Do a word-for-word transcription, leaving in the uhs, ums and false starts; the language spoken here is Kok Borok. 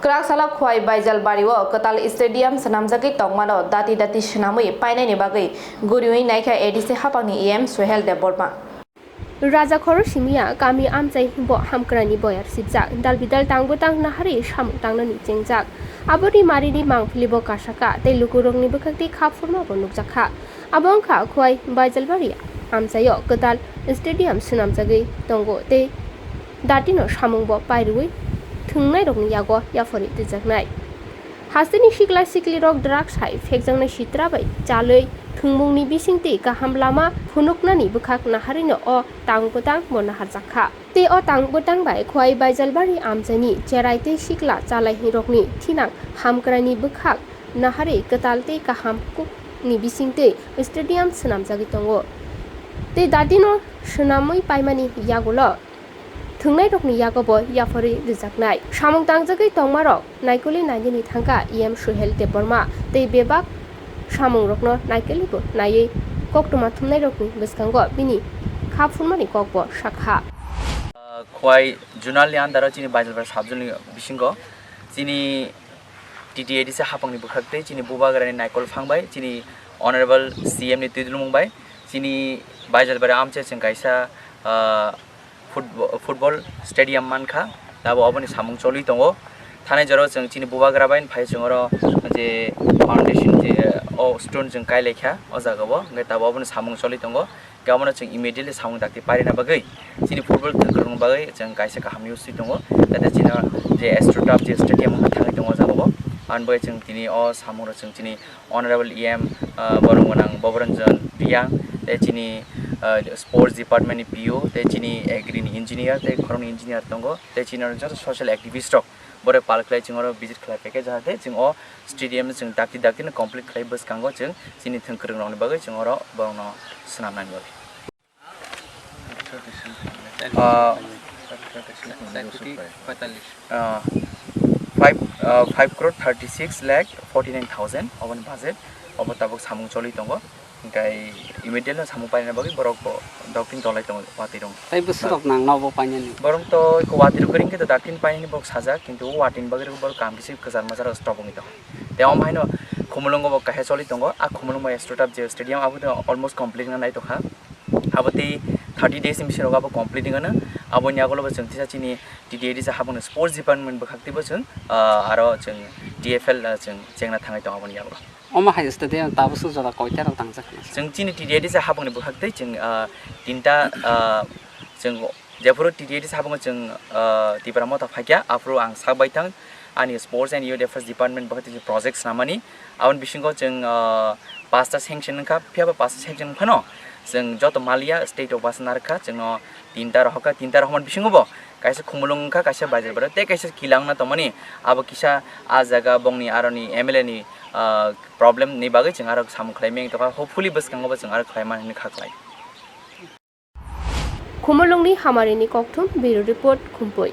Kwrak salo Khwai Baijalbari o kwtal stadium swnamjagwi tongmano dati dati swnamwi painani bagwi guriwi naikha A D C hapangni E M Suhel Debbarma. Rajakhoro simiya kami amchai bo hamkrani boyar sibjak, dal bidal tang bwtang naharwi samung tangnani chengjak. Aboni marini mangpili bo kasaka tei lukurokni bwkhakti kha phurma bo nukjakha. Abo wngkha Khwai Baijalbari amchaio kwtal stadium swnamjagwi tongo tei datino samung bo pairwi thwngnairokni yago yaphori rwjaknai. Hasteni sikla siklirok drugs hai phekjaknai sitra bai chalwi thwngmungni bisingtwi kaham lama phunuknani bwkhak naharwino o tang bwtang bo naharjakha. Tei o tang bwtang bai Khwai Baijalbari amchaini cherai tei sikla chalairokni thinang hamkrani bwkhak naharwi kwtal tei kaham kukni bisingtwi stadium swnamjagwi tongo. Tei datino swnamwi paimani yagulo thwngnairokni yago bo yaphari rwjaknai. Samung tangjagwi tongmarok naikolwi nainani thangkha E M Suhel Debbarma tei bebak samungrokno naikolwi bo naiwi koktwma thumnairokni bwskango bini kha phunmani kok bo sakha. Khwai Zonal ni under o chini Baijalbari sub zone ni bisingo chini T T A D C hapang ni bwkhak tei chini bubagra ni naikol phang bai chini Honorable C M ni twidulmung bai chini Baijalbari amchai chwng kaisa, ah, football, football stadium mankha, abo oboni samung choli tongo. Thanai jora chwng chini bubagra bai phai chwng oro je foundation je o stone chwng kai laikha o jaga o, hwnkhe tabuk oboni samung choli tongo. Hwnkhe omono chwng immediately samung dakti pairina bagwi chini football kwrwng bagwi chwng kaisa kaham news twi tongo. Jate chini je AstroTurf je stadium thangwi tongo o jaga o, aboni bagwi chwng tini o samung rok chwng chini Honorable E M, ah, borok gwnang Boboranjan Riyang, tei chini, ah, sports department ni P O, tei chini agri ni engineer, tei khoroknwi engineer tongo, tei chini joto social activist rok borok pal khlai chwng oro visit khlai phaikha, jahate chwng o stadium chwng dakti dakti no complete khlai bwskango chwng chini thwng kwrwng rokni bagwi chwng oro borokno swnamnani bagwi. Ah, ah, five, ah, five crore thirty six lakh forty nine thousand oboni budget, obo tabuk samung choli tongo, hwnkhe immediately no samung paina bagwi borok bo doktin tolai tongo watwi rok. Tai bwswk rok nang nobo painani? Borok to eko watwi rok kring khe to daktin painani borok sajak, kintu o watwi ni bagwi borok kam kisi kwchar machar stop wngwi tongo. Tei omo haino Khumulwngo bo kaisa choli tongo, a Khumulwngo AstroTurf je stadium abo to almost complete wngna nai tongkha. Abo tei thirty days ni bisingo abo complete wngano. Aboni yagulo bo chwng tisa chini T T A D C hapangni sports department bwkhak teibo chwng, ah, aro chwng T F L, ah, chwng chengna thangwi tongo aboni yagulo. Omo hai stadium tabuk jora koita rok tangjak? Chwng chini T T A D C hapangni bwkhak tei chwng, ah, tinta, ah, chwng jephuru T T A D C haphango chwng, ah, Tipra Motha phaikha, aphuru ang sak baithang ani sports and youth affairs department bwkhak tei project swnamani. Aboni bisingo chwng, ah, pasta sanction wngkha, phiya ba pasta sanction wngphano chwng joto maliya state o basa narwkha, chwngno tinta rohorkha, tinta rohormani bisingo bo kaisa Khumulwng wngkha, kaisa Baijalbari tei kaisa Kila wngna tongmani. Abo kisa a jaga bongni aroni M L A ni, ah, problem ni bagwi chwng aro samung khlai meng tongkha, hopefully bwskango bo chwng aro khlai mani hwnwi kha khlai. Khumulwngni hamarini kokthum, Bureau Report, Khumpui.